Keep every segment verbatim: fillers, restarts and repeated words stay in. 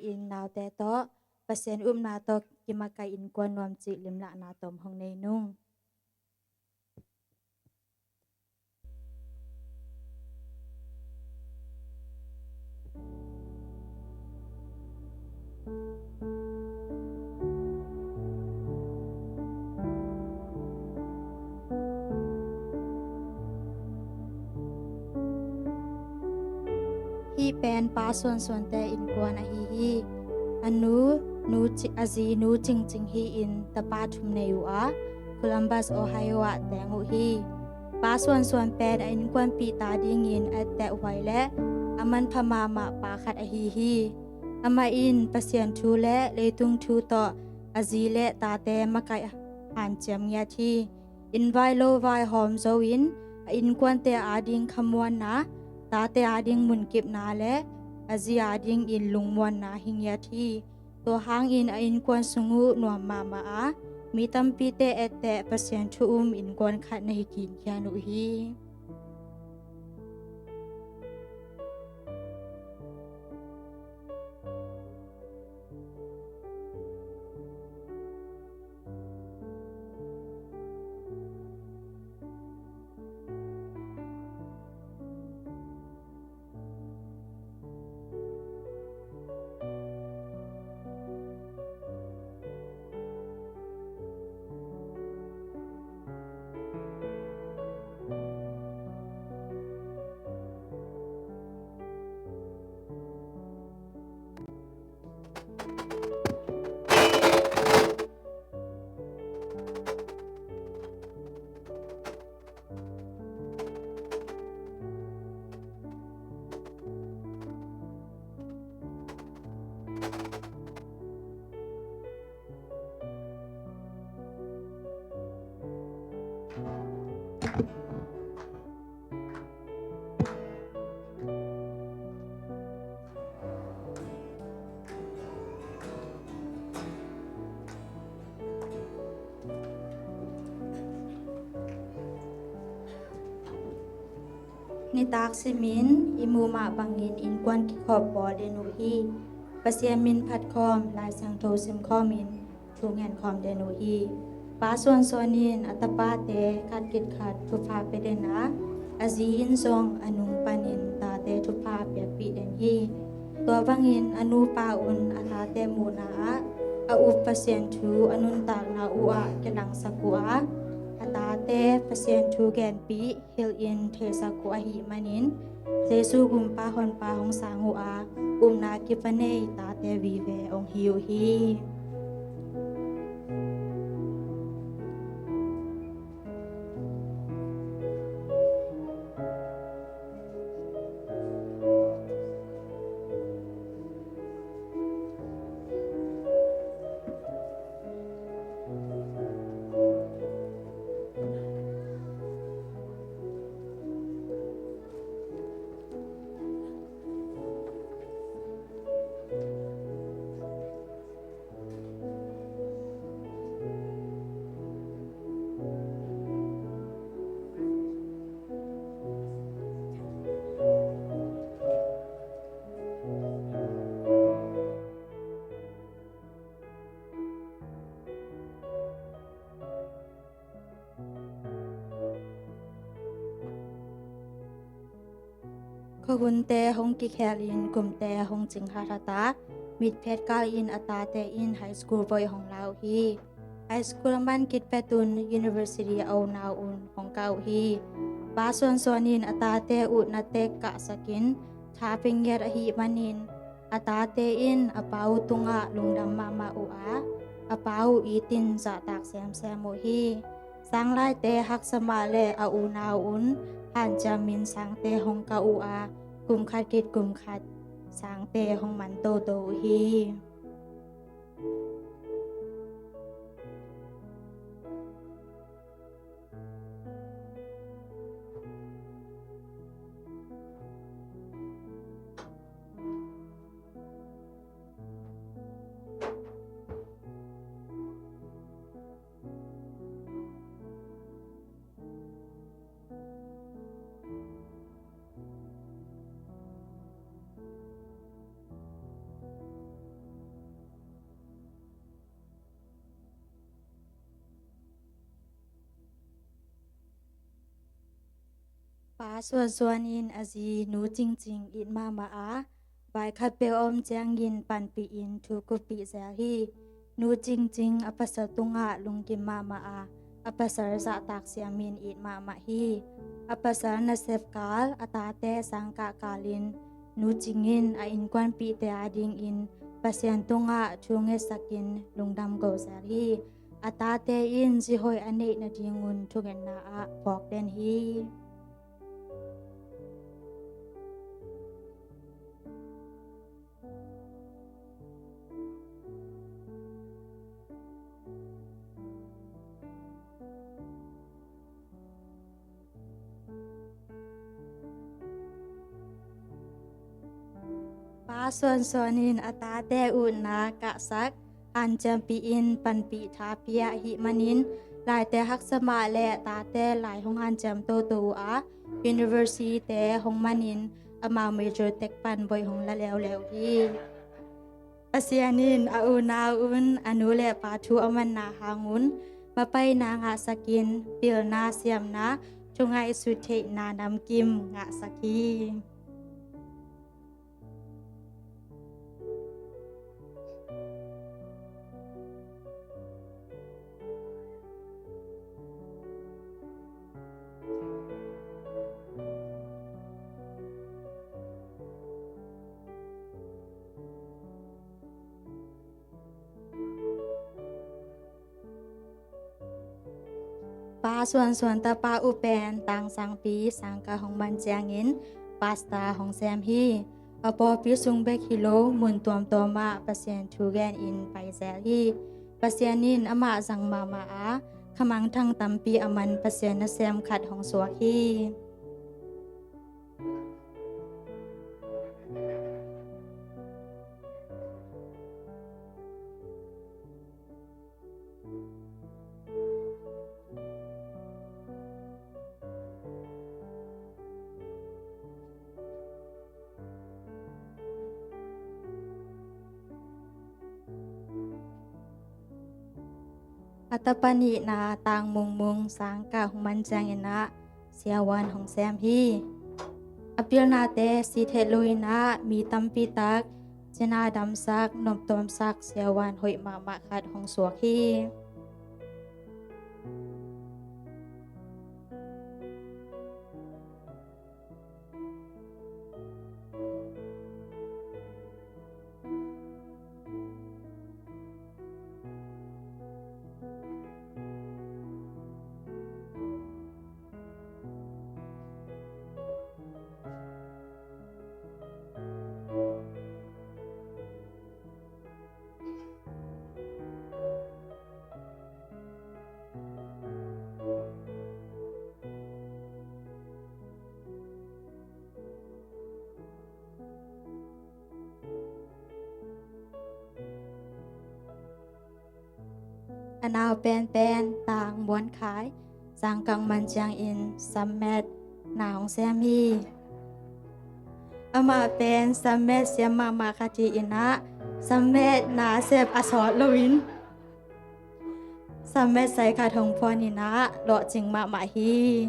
In naute tawh Pasian upna tawh kimakaih innkuan nuam cih limlahna tom hong nei nung. Hih pen Pa Suansuante innkuan ahi hi. A nu, nu Ci-, a zi Nu Cingcing hi-in tapa thum nei uh a, Columbus, Ohio ah teng uh hi. Pa Suansuan pen a innkuanpihte adingin a etteh huai le a manpha mahmah pa khat ahi hi. Amah in Pasian thu le leitung thu tawh a zi le tate makaih hanciam ngiat hi. Inn vai lo vaihawm zo-in a innkuante ading khamuanna, tate ading munkipna le a zi adingin lungmuanna hi ngiat hi. Tua hangin a innkuan sung uh nuam mahmah a, mi tampite etteh Pasian thu um innkuan khat na hi khinkhian uh hi. Nitak simin i muh mah bangin innkuan kikhop bawl den uh hi. Pasian min phat khawm, Lai Siangtho sim khawmin thu ngen khawm den uh hi. Pa Suansuan in a tapate khat khit khat thupha pia den a, a zi in zong a nung panin tate thupha piakpih den hi. Tua bangin a nupa un a tate muhna ah a up Pasian thu a nuntakna uh ah kilangsak uh a, a tate Pasian thu genpih hilhin theisak uh ahih manin, Jesu gumpa honpa hong sang uh a, upna kip a nei tate vive hong hi uh hi. Khuahunte hong kikhelin kumte hong cing hathat a, mitphet kalin a tate in high school voih hong la uh hi. High school a man khit petun university a unau un hong kah uh hi. Pa Suansuan in a tate uh na tek kahsakin tha pia ngiat ahih manin, a tate in a pa uh tungah lungdam mahmah uh a, a pa uh itin zahtak semsem uh hi. Sanglaite haksa mah le a unau un hanciamin sangte hong kah uh a, kum khat khit kum khat sangte hong man toto uh hi. Pa Suan Suan in a zi Nu Cing Cing it mahmah a, vaikhat peuh a om ciangin panpih in thu kuppih zel hi. Nu Cing Cing a pasal tungah lungkim mahmah a, a pasal zahtak siamin it mahmah hi. A pasal nasep kal, a tate sangkah kalin Nu Cing in a innkuanpihte adingin Pasian tungah thu ngetsakin lungdam go zel hi. A tate in zi hoih a neih nadingun thungetna ah phawk den hi. Pa Suan Suan in a tate utna kahsak, hanciampih in panpih thapia ahih manin, laite haksa mah le tate lai hong hanciam toto uh a, university te hong manin amau major tek pan boih hong la leuleu hi. Pasian in a unau un a nu le pa thu a manna hangun mapaina ngahsakin, pilna siamna, thungaihsut theihna namkim ngahsak hi. Pa Suan Suan tapa uh pen Tangsangpi sangkah hong man ciangin pastor hong sem hi. A pawlpi sung bek hi lo, mun tuamtuam ah Pasian thu gen in pai zel hi. Pasian in amah zang mahmah a, khamangthang tampi a man Pasian nasem khat hong suak hi. A tapa nihna Tang Mung Mung sangkah hong man ciangin ah siavuan hong sem hi. A pilnate sit het lo in ah mi tampi tak cina damsak, noptuamsak siavuan hoih mahmah khat hong suak hi. A nau penpen Tang Muan Khai sangkah man ciangin sammetna hong sem hi. Amah pen sammet siam mahmah khat hi in ah, sammetna sep a sawt loin sammet sai khat hong phuan in ah lawhcing mahmah hi.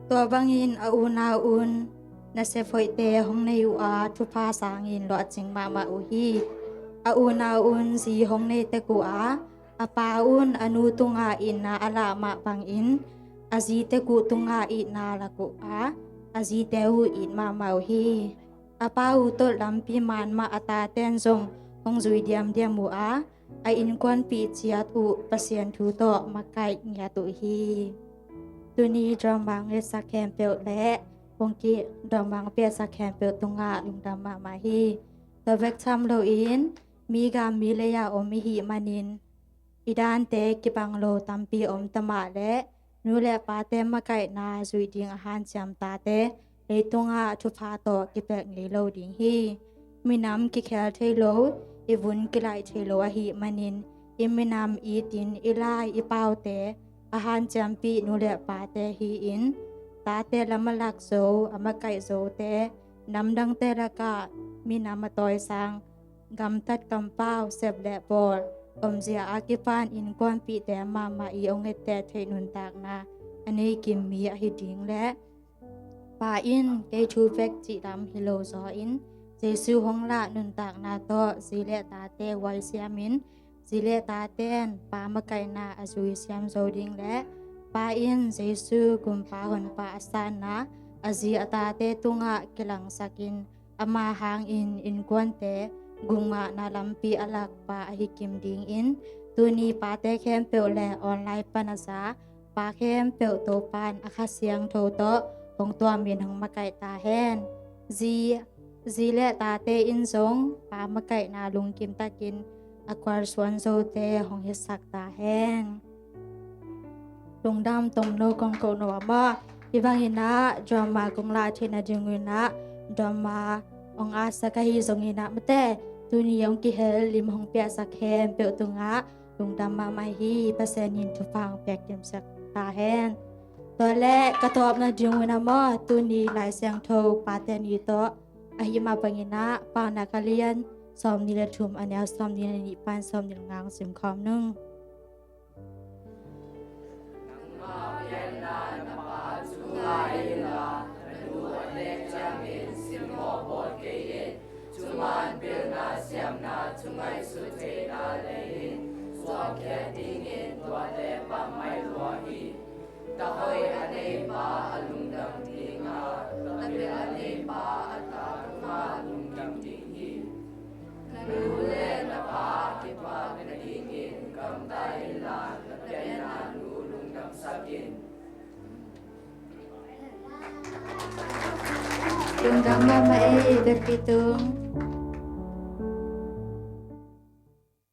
Tua bangin a unau un nasep hoihte hong nei uh a, thupha sangin luahcing mahmah uh hi. A unau un zi hong nei tek uh a, a pa un a nu tungah itna a lah mah bangin a zi tek uh tungah itna lak uh a, a zite uh it mahmah uh hi. A pa uh tolh lampi man mah a taten zong hong zui diamdiam uh a, a innkuanpih ciat uh Pasian thu tawh makaih ngiat uh hi. Tuni drawma ngetsak khempeuh le kongkih drawma piaksak khempeuh tungah lungdam mahmah hi. Tua bek tham loin mi gam mi lei-a om i hih manin I dante kibang lo tampi om tamah le nu le pate makaihna zuih ding a hanciam tate leitungah thupha tawh kipelh ngei lo ding hi. Minam kikhel thei lo, i vun kilaih thei lo ahih manin i minam itin i lai i paute a hanciampih nu le pate hi-in tate lam a lak zo a makaih zote namdangte lakah minam a tawisang gamtat kampau sep le bawl omzia a kipan innkuanpihte mahmah i ong etteh theih nuntakna a nei kim mi ahi ding le Pa in kei thu bek cih lam hi lo zaw in Jesu hong lah nuntakna tawh zi le tate huai siamin zi le taten pa makaihna a zui siam zo ding le Pa in Jesu gumpa honpa a sanna a zi a tate tungah kilangsakin ama hangin innkuante gumngahna lampi a lakpa ahi kim dingin tuni pate khempeuh le online pan a za pa khempeuh Topan a Kha Siangtho tawh hong tuamin hong makaih ta hen. Zi, zi le tate in zong pa makaihna lungkim takin a kualsuan zote hong hisak ta hen. Lungdam tongno kong kohno a maw? Hi bangin ah drama kong lah theihna dingun ah drama hong atsak ahi zongin ah mate tuni hong kihel lim hong piaksak khempeuh tungah lungdam mahmah hi. Pasian in thupha hong piak kimsak ta hen. Tua le ka tawpna dingun ah maw tuni Lai Siangtho pate ni tawh ahi mah bangin ah Paunak a lian sawmnih le thum a neu sawmnih le nih pan sawmnih le nga hong simkhawm nung. Nangmah pianna na pa thu ngai inla na nu a tek ciangin simmawh bawl kei in. Thuman pilna siamna thu ngaihsut theihna lei in suahkhiat dingin tuate pammaih lua hi. Tahoih a neipa a lungdam dinga tapil a neipa a ta tungah lungdam ding hi. Na nu le na pa a kipak nadingin gamta inla na pianna nu lungdamsak in. Lungdam mahmah ei Bek Pi Tung.